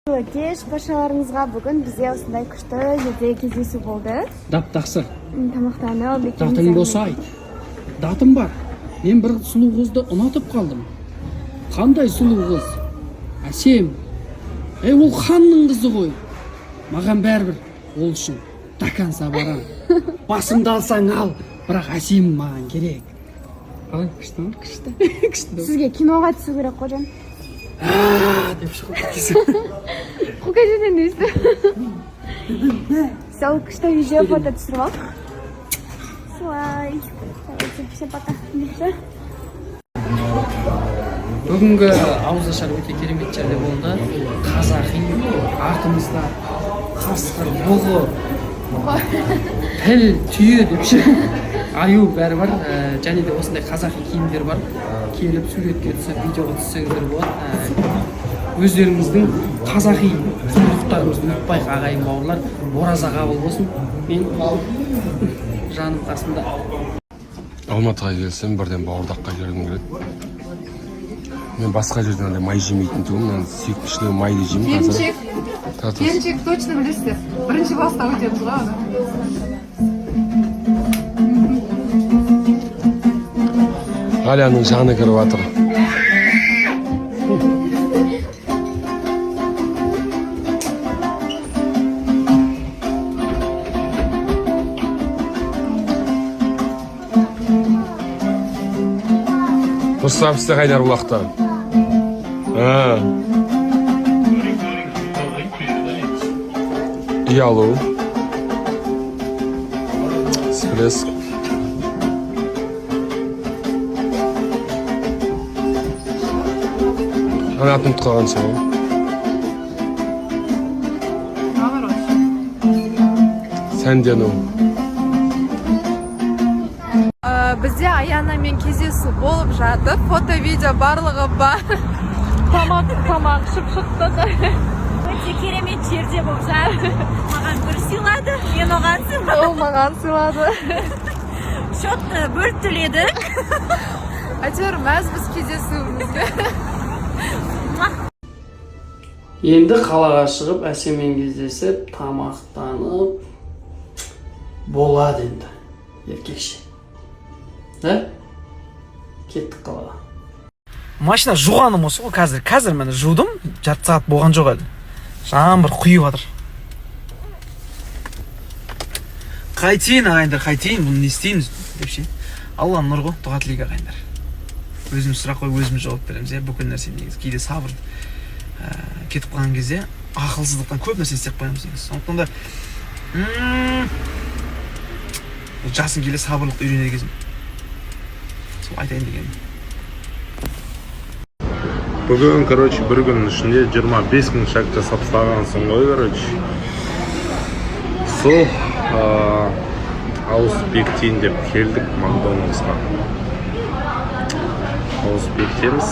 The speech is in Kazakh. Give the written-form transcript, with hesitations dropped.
Қайырлы кеш баршаларыңызға! Бүгін бізде осындай күшті жерде кездесу болды. Дап тақсыр. Тамақтанып екеуміз Датың болса, айт. Датым бар. Мен бір сұлу қызды ұнатып қалдым. Қандай сұлу қыз? Әсем. Ей, ол ханның қызы ғой. Маған бәрібір, ол үшін до конца барам. Басымды алсаң ал, бірақ Әсем маған керек. Қалай, күшті ма? Күшті. Күшті. Сізге киноға түсу керек қой, жан. «А», деп шығып кетесің. Қука өйстіп сол күшті видео, фото түсіріп алдық солай. Давайте, всем пока депші. Бүгінгі ауызашар өте керемет жерде болды, қазақи. Артымызда қасқыр, бұғы, піл, түйе деп ше, аю, бәрі бар. Және де осындай қазақи киімдер бар. Келіп суретке түсіп, видеоға түссеңіздер болады. Өздеріңіздің қазақи құндылықтарымызды ұмытпайық, ағайын, бауырлар. Ораза қабыл болсын! Мен жаным қасымда. Алматыға келсем, бірден бауырдаққа келгім келеді. Мен басқа жерден андай май жемейтін тұғым, мынаны сүйікті, ішіндегі майды жеймін қазір. Келіншек, Татыс. келіншек, точно білесіздер. Бірінші класста өтеміз ғой оны. Ғалияның жаны кіріп жатыр. Дұрыстап істе, қайнар бұлақта. А. Ұялу, всплеск. Ана атын ұмытып қалғансың ғой. Наоборот. Сәндену. Бізде Аянамен кездесу болып жатыр. Фото, видео барлығы бар. Тамақ ішіп шықтық. Өте керемет жерде болып жатыр. Маған гүл сыйлады, мен оған сыйладым. Ол маған сыйлады. Счетты бөліп төледік. Әйтеуір мәзбіз кездесуімізге. Енді қалаға шығып, Әсеммен кездесіп, тамақтанып болады енді еркекше да. Кеттік қалаға. Машина жуғаным осы ғой қазір. Қазір міне жудым, жарты сағат болған жоқ әлі, жаңбыр құйып жатыр. Қайтейін, ағайындар, қайтейін, бұны не істейміз деп ше. Алланың нұры ғой, дұға тілейік, ағайындар. Өзіміз сұрақ қойып, өзіміз жауап береміз, иә, бүкіл нәрсе. Негізі кейде сабыр кетіп қалған кезде ақылсыздықтан көп нәрсе істеп қоямыз негізі. Сондықтан да жасың келе сабырлықты үйренер кезім. Сол айтайын дегенім. Бүгін, короче, бір күннің ішінде 25 мың шаг жасап тастағансың ғой, короче. Сол ауыз бекітейін деп келдік Макдональдсқа. Ауыз бекітеміз.